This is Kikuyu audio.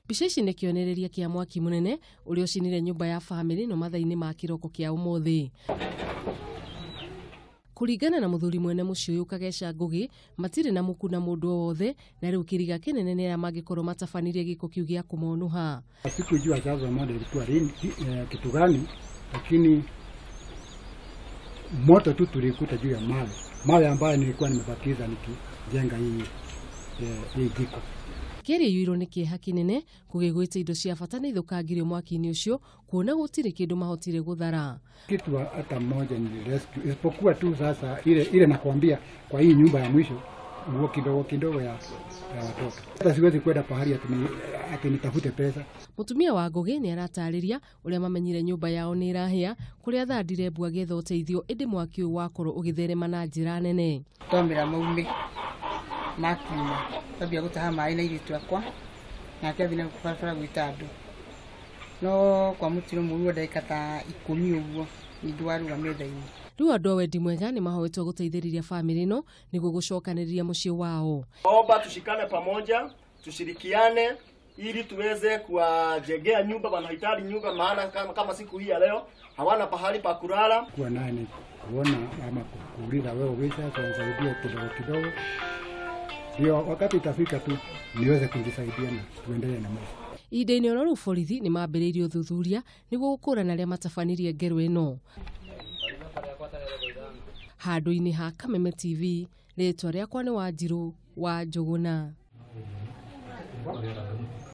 Mbica ici nĩ kĩonereria kĩa mwaki mũnene ũrĩa ũcinire nyũmba ya bamĩrĩ no mathaa-inĩ ma kĩroko kĩa ũmũthĩ. Kũringana na mũthuri mwene mũciĩ ũyũ Kageca Ngugi, matirĩ na muku na mũndũ o wothe na rĩu kĩriga kĩnene nĩ arĩa mangĩkorwo matabanirie gĩko kĩu gĩa kũmonũha. Sikujua chanzo moto ilikuwa lini, kitu gani, lakini moto tu tulikuta juu ya mawe, mawe ambayo nilikuwa nimebakiza nikijenga hii jiko. Keri iyũirwo nĩ kĩeha kĩnene kũgĩgwĩte indo cia bata nĩ ithũkangirio mwaki-inĩ ũcio kuona gũtirĩ kĩndũ mahotire gũthara. Kitu hata moja ni rescue, isipokuwa tu sasa ile nakwambia kwa hii nyumba ya mwisho nguo kidogo kidogo ya watoto. Hata siwezi kwenda pahali ati nitafute pesa. Mutumia wa Ngugi nĩ aratarĩria ũrĩa mamenyire nyũmba yao nĩ ĩrahĩa kũrĩa thandire mbu agĩetha ũteithio ĩndĩ mwaki ũyũ wakorwo ũgĩtherema na njĩra nene. Twamĩra maume makiuma twambia gũtaha maĩ na airĩtu akwa nake athiĩ na barabara gwĩta andũ no kwa mũtino mũru wa ndagĩka ta 10 ũguo ningĩ warũga metha-inĩ. Rĩu andũ a wendi mwega nĩ mahoetwo gũteithĩrĩria bamĩrĩ ĩno nĩguo gũcokanĩrĩria mũciĩ wao. Omba tushikane pamoja, tushirikiane ili tuweze kuwajengea nyumba, wanahitaji nyumba maana kama siku hii ya leo hawana pahali pa kulala. Kuwa naye ni kuona ama kuuliza wewe wisha kunisaidia kidogo kidogo, ndio wakati itafika tu niweze kujisaidia na tuendelee na maisha. Ihinda-inĩ oro rĩu borithi nĩ mambĩrĩirie ũthuthuria nĩguo gũkũrana arĩa matabanirie ngero ĩno. Handũ-inĩ ha Kameme TV, rĩtwa rĩakwa nĩ Wanjirũ wa Njũgũna.